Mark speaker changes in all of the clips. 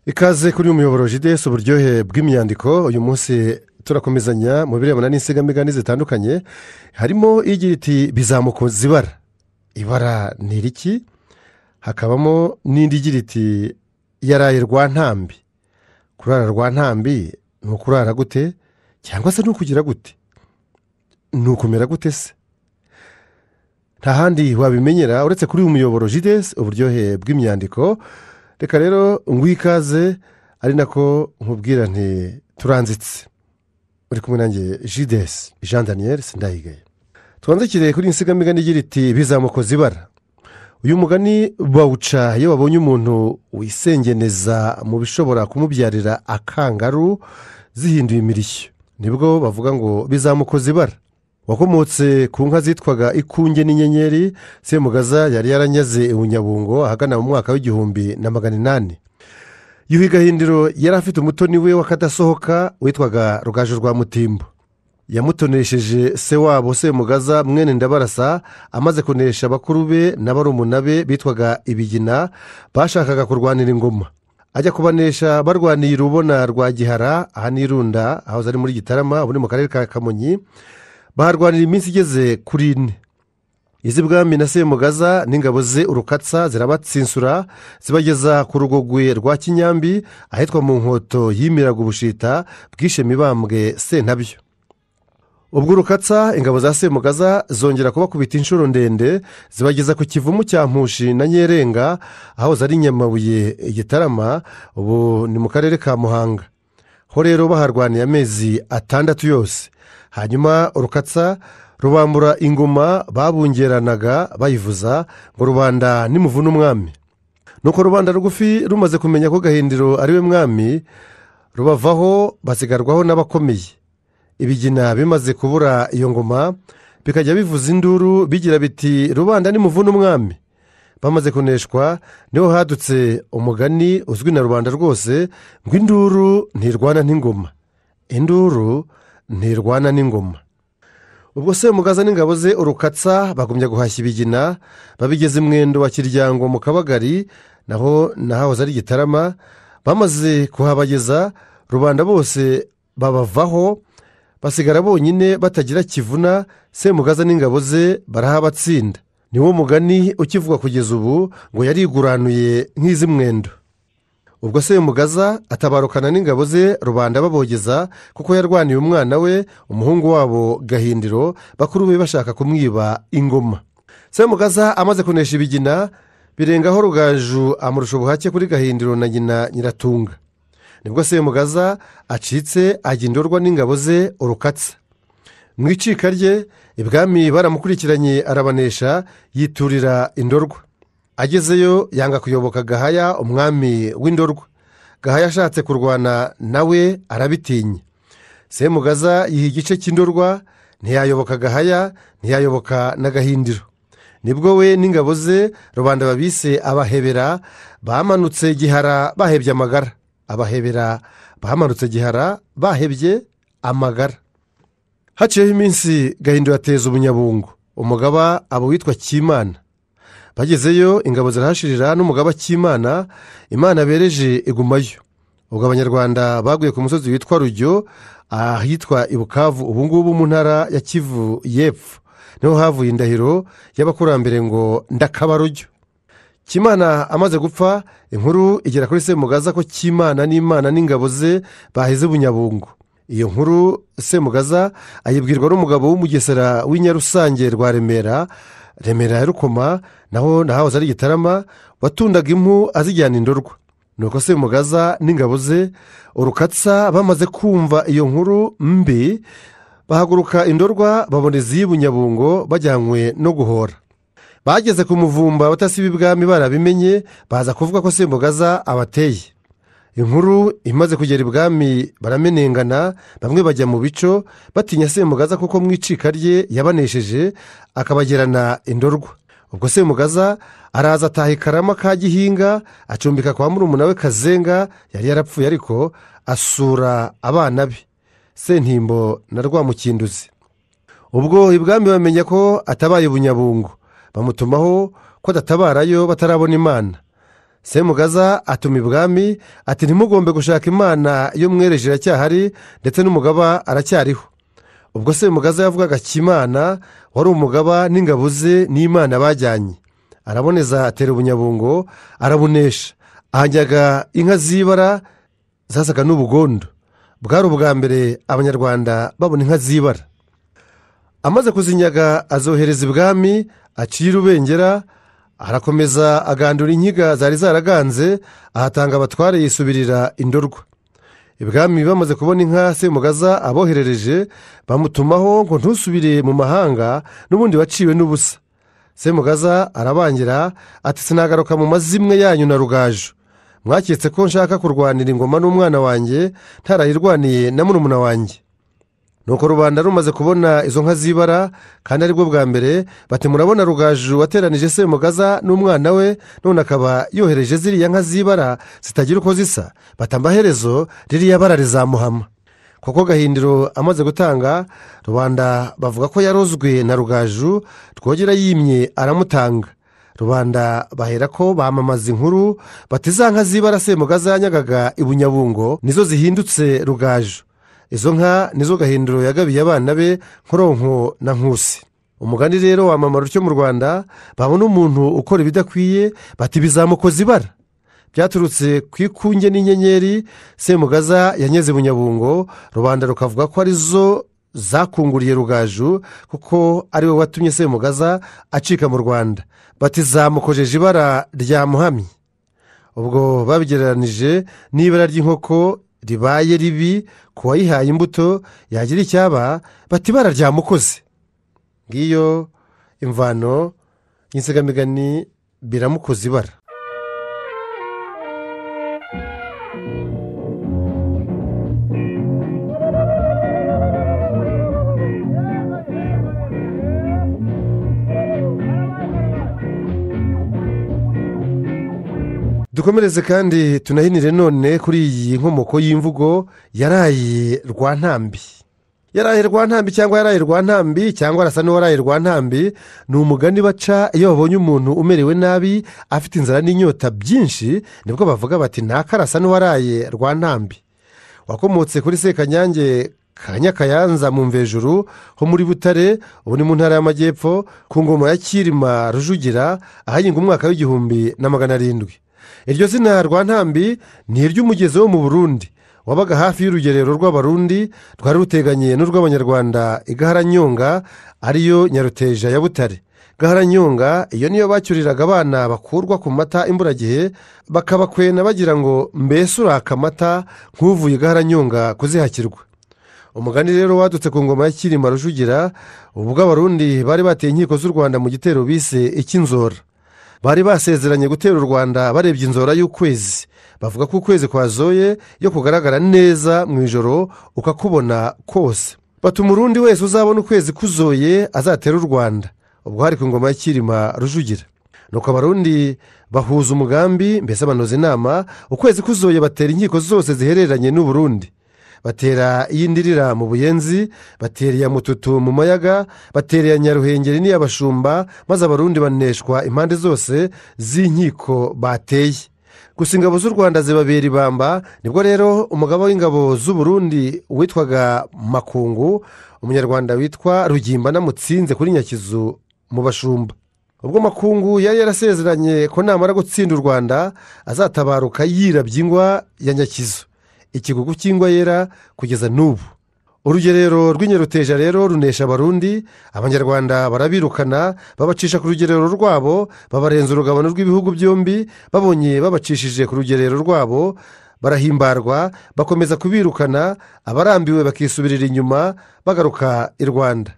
Speaker 1: Ikaze kuri umuyoboro JDS, uburyohe bw'imyandiko. Uyu munsi turakomezanya mu birebana n'insigamigani zitandukanye, harimo igira iti bizamukoza ibara, ibara ni iriki. Hakabamo n'indi igira iti yaraye rwa ntambi. Kurara rwa ntambi ni ukurara gute, cyangwa se ni ukugira gute, ni ukumera gute se? Nta handi wabimenyera uretse kuri uyu muyoboro JDS, uburyohe bw'imyandiko. Reka rero ngwikaze, ari nako nkubwira nti turanzitse. Uri kumwe nanjye JDS Jean Daniel Sindayigaye. Twanzikire kuri insigamigani igira iti bizamukoza ibara. Uyu mugani bawuca iyo babonye umuntu wisengeneza mu bishobora kumubyarira akangaru zihinduye imirishyo, nibwo bavuga ngo bizamukoza ibara. Wakomotse ku nka zitwaga Ikunge n'Inyenyeri. Semugaza yari yaranyaze Ibunyabungo ahagana mu mwaka w'1800. Yuhi Gahindiro yari afite umutoni we w'akadasohoka witwaga Rugaju rwa Mutimbo. Yamutonesheje se wabo Semugaza mwene Ndabarasa, amaze kunesha bakuru be na barumuna be bitwaga Ibigina bashakaga kurwanira ingoma. Ajya kubanesha barwaniye Rubona rwa Gihara, aha ni Irunda aho ari muri Gitarama, ubu ni mu karere ka Kamonyi. Baharwanira iminsi igeze kuri 4. Iz'ibwami na Semugaza n'ingabo ze urukatsa zirabatsinsura, zibageza ku rugogwe rwa Kinyambi ahitwa mu Nkoto yimiraga ubushita bwishe Mibambwe Sentabyo. Ubwo urukatsa ingabo za Semugaza zongera kubakubita inshuro ndende, zibageza ku kivumu cya Mpushi na Nyerenga aho zari Nyamabuye Gitarama, ubu ni mu karere ka Muhanga. Ho rero baharwaniye amezi 6 yose. Hanyuma urukatsa rubambura ingoma babungeranaga bayivuza ngo rubanda nimuvune umwami. Nuko rubanda rugufi rumaze kumenya ko Gahindiro ari we mwami, rubavaho basigarwaho n'abakomeye. Ibigina bimaze kubura iyo ngoma bikajya bivuza induru bigira biti rubanda nimuvune umwami. Bamaze kuneshwa niho hadutse umugani uzwi na rubanda rwose ngo induru ntirwana n'ingoma, induru ntirwana n'ingoma. Ubwo Semugaza n'ingabo ze urukatsa bagumya guhashya Ibigina, babigeze Mwendo wa Kiryango mu Kabagari, naho nahahoze ari Gitarama. Bamaze kuhabageza rubanda bose babavaho, basigara bonyine batagira kivuna. Semugaza n'ingabo ze barahabatsinda. Niwo mugani ukivugwa kugeza ubu ngo yariguranuye nk'izi Mwendo. Ubwo Semugaza atabarukana n'ingabo ze rubanda babogeza, kuko yarwaniye umwana we umuhungu wabo Gahindiro, bakuru be bashaka kumwiba ingoma. Semugaza amaze kunesha Ibigina birengaho Rugaju amurusha ubuhake kuri Gahindiro na nyina Nyiratunga. Nibwo Semugaza acitse ajya Indorwa n'ingabo ze urukatsa. Mu icika rye ibwami baramukurikiranye arabanesha, yiturira Indorwa. Agezeyo yanga kuyoboka Gahaya umwami w'Indorwa. Gahaya ashatse kurwana nawe arabitinya. Semugaza yiha igice cy'Indorwa, ntiyayoboka Gahaya, ntiyayoboka na Gahindiro. Nibwo we n'ingabo ze rubanda babise abahebera bamanutse Gihara bahebye amagara. Abahebera bamanutse Gihara bahebye amagara. Haciyeho iminsi Gahindiro ateza Ubunyabungo, umugaba abo witwa Kimana. Bagezeyo ingabo zirahashirira n'umugaba Kimana, Imana bereje igumayo. Ubwo abanyarwanda baguye ku musozi witwa Rujyo ahitwa Ibukavu, ubu ngubu mu ntara ya Kivu y'Epfo. Niho havuye indahiro y'abakurambere ngo ndakaba Rujyo. Kimana amaze gupfa, inkuru igera kuri Semugaza ko Kimana n'Imana n'ingabo ze baheze Bunyabungo. Iyo nkuru Semugaza ayibwirwa n'umugabo w'Umugesera w'Inyarusange rwa Remera, Remera ya Rukoma, naho nahahoze ari Gitarama, watundaga impu azijyana Indorwa. Nuko Semugaza n'ingabo ze urukatsa bamaze kumva iyo nkuru mbi, bahaguruka Indorwa baboneza iy'Ibunyabungo bajyanywe no guhora. Bageze ku muvumba abatasi b'ibwami barabimenye, baza kuvuga ko Semugaza abateye. Inkuru imaze kugera ibwami baramenengana, bamwe bajya mu bico batinya Semugaza kuko mu icika rye yabanesheje akabagerana Indorwa. Ubwo Semugaza araza ataha i Karama ka Gihinga, acumbika kwa murumuna we Kazenga yari yarapfuye, ariko asura abana be Sentimbo na Rwamukinduzi. Ubwo ibwami bamenya ko atabaye Bunyabungo, bamutumaho ko adatabarayo batarabona Imana. Semugaza atuma ibwami ati ntimugombe gushaka imana iyo mwereje iracyahari ndetse n'umugaba aracyariho. Ubwo Semugaza yavugaga Kimana wari umugaba n'ingabo ze n'imana bajyanye. Araboneza atera Ubunyabungo arabunesha, ahanyaga inka z'ibara zasaga n'ubugondo. Bwari ubwa mbere Abanyarwanda babona inka z'ibara. Amaze kuzinyaga azohereza ibwami, aciye Rubengera, arakomeza agandura inkiga zari zaraganze, ahatanga abatware yisubirira Indorwa. Ibwami bamaze kubona inka Semugaza aboherereje, bamutumaho ngo ntusubire mu mahanga n'ubundi waciwe n'ubusa. Semugaza arabangira ati sinagaruka mu mazimwe yanyu na Rugaju. Mwaketse ko nshaka kurwanira ingoma n'umwana wanjye ntarayirwaniye na murumuna wanjye. Nuko rubanda rumaze kubona izo nka z'ibara kandi aribwo bwa mbere, bati murabona Rugaju wateranije Semugaza n'umwana we, none akaba yohereje ziriya nka z'ibara zitagira uko zisa, batamba herezo ririya bara rizamuhama. Koko Gahindiro amaze gutanga, rubanda bavuga ko yarozwe na Rugaju, Rwogera yimye aramutanga. Rubanda bahera ko bamamaza inkuru bati za nka z'ibara Semugaza yanyagaga i Bunyabungo nizo zihindutse Rugaju. Izo nka nizo Gahindiro yagabiye abana be Nkoronko na Nkusi. Umugani rero wamamara utyo mu Rwanda, babona umuntu ukora ibidakwiye bati bizamukoza ibara. Byaturutse ku ikunge n'inyenyeri Semugaza yanyeze Bunyabungo, rubanda rukavuga ko arizo zakunguriye Rugaju kuko ari we watumye Semugaza acika mu Rwanda. Bati zamukojeje ibara rya muhamye. Ubwo babigereranije n'ibara ry'inkoko ribaye ribi ku wayihaye imbuto yagira icyaba, bati ibara ryamukoze. Ngiyo imvano y'insigamigani biramukoze ibara. Dukomereze kandi tunahinire none kuri iyi nkomoko y'imvugo yaraye Rwantambi. Yaraye Rwantambi cyangwa yaraye Rwantambi cyangwa arasa n'uwaraye Rwantambi ni umugani baca iyo babonye umuntu umerewe nabi afite inzara n'inyota byinshi, nibwo bavuga bati ntakarasa n'uwaraye Rwantambi. Wakomotse kuri Sekanyange ka Nyakayanza mu Mvejuru ho muri Butare, ubu ni mu ntara y'Amajyepfo, ku ngoma ya Cyilima Rujugira, ahahinga umwaka w'1700. Iryo zina Rwantambi ni iry'umugezi wo mu Burundi wabaga hafi y'urugerero rw'Abarundi rwari ruteganye n'urw'Abanyarwanda i Gaharanyonga, ariyo Nyaruteja ya Butare. Gaharanyonga iyo niyo bacyuriraga abana bakurwa ku mata imburagihe, bakabakwena bagira ngo mbese uraka amata nk'uvuye Gaharanyonga kuzihakirwa. Umugani rero wadutse ku ngoma ya Cyilima Rujugira ubwo Abarundi bari bateye inkiko z'u Rwanda mu gitero bise icy'inzora. Bari basezeranye gutera u Rwanda barebye inzora y'ukwezi, bavuga ko ukwezi kwazoye iyo kugaragara neza mu ijoro ukakubona kose. Bati Umurundi wese uzabona ukwezi kuzoye azatera u Rwanda. Ubwo hari ku ngoma ya Cyilima Rujugira. Nuko Abarundi bahuza umugambi, mbese banoza inama, ukwezi kuzoye batera inkiko zose zihereranye n'Uburundi. Batera iy'Indirira mu Buyenzi, batera iya Mututu mu Mayaga, batera iya Nyaruhengeri n'iy'Abashumba, maze Abarundi baneshwa impande zose z'inkiko bateye. Gusa ingabo z'u Rwanda zibabera ibamba. Nibwo rero umugaba w'ingabo z'u Burundi witwaga Makungu, umunyarwanda witwa Rugimba namutsinze kuri Nyakizu mu Bashumba. Ubwo Makungu yari yarasezeranye ko namara gutsinda u Rwanda azatabaruka yirabye ingwa ya Nyakizu, ikigugu cy'ingwa yera kugeza n'ubu. Urugerero rw'Inyaruteja rero runesha Abarundi, Abanyarwanda barabirukana babacisha ku rugerero rwabo, babarenza urugabano rw'ibihugu byombi. Babonye babacishije ku rugerero rwabo barahimbarwa, bakomeza kubirukana, abarambiwe bakisubirira inyuma bagaruka i Rwanda.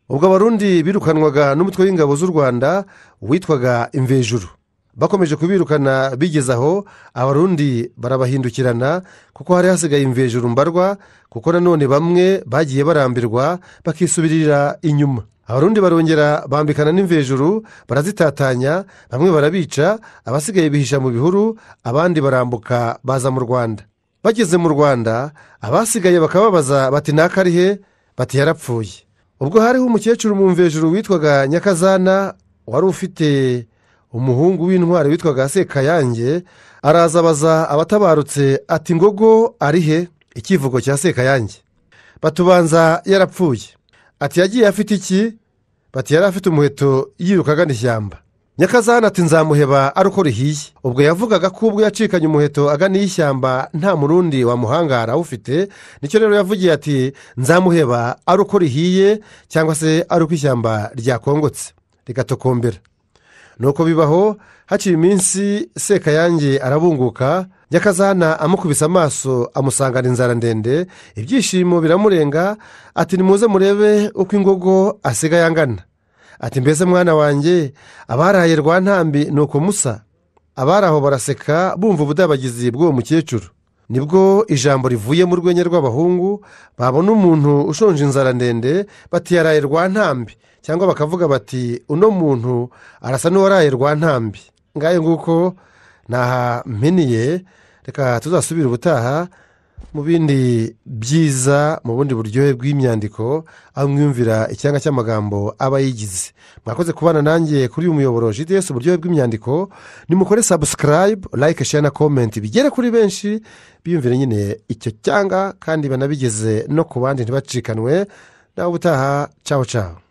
Speaker 1: Ubwo Abarundi birukanwaga n'umutwe w'ingabo z'u Rwanda witwaga Imvejuru. Bakomeje kubirukana bigeze aho Abarundi barabahindukirana, kuko hari hasigaye Imvejuru mbarwa, kuko nanone bamwe bagiye barambirwa bakisubirira inyuma. Abarundi barongera bambikana n'Imvejuru barazitatanya, bamwe barabica, abasigaye bihisha mu bihuru, abandi barambuka baza mu Rwanda. Bageze mu Rwanda abasigaye bakababaza bati nakarihe, bati yarapfuye. Ubwo hariho umukecuru mu Mvejuru witwaga Nyakazana wari ufite Umuhungu w'intwari witwaga Sekayange araza abaza abatabarutse ati: "Ngogo ari he?" Ikivugo cya Sekayange. Batubanza yarapfuye. Ati: "Yagiye afite iki?" Bati: "Yari afite umuheto, yiruka agana ishyamba." Nyakazana ati: "Nzamuheba ari uko rihiye." Ubwo yavugaga ko ubwo yacikanye umuheto agana iy'ishyamba, nta Murundi wamuhangara awufite. Nicyo rero yavugiye ati: "Nzamuheba ari uko rihiye", cyangwa se ari uko ishyamba ryakongotse rigatokombera. Nuko bibaho. Haciye iminsi Sekayange arabunguka. Nyakazana amukubise amaso amusangana inzara ndende, ibyishimo biramurenga. Ati: "Nimuze murebe uko ingogo asigaye angana." Ati: "Mbese mwana wanjye, abaraye rwa ntambi ni uko musa?" Abari aho baraseka bumva ubudabagizi bw'uwo mukecuru. Nibwo ijambo rivuye mu rwenya rw'abahungu: babona umuntu ushonje inzara ndende bati: "Yaraye rwa ntambi", cyangwa bakavuga bati: "Uno muntu arasa n'uwaraye rwa ntambi." Ngayo nguko, ntaha mpiniye. Reka tuzasubire ubutaha mu bindi byiza, mu bundi buryohe bw'imyandiko, aho mwiyumvira icyanga cy'amagambo aba yigize. Mwakoze kubana nanjye kuri uyu muyoboro JDS Uburyohe bw'Imyandiko. Nimukore subscribe, like, share na comment, bigere kuri benshi biyumvire nyine icyo cyanga, kandi banabigeze no ku bandi, ntibacikanwe. Nawe ubutaha, cawo cawo.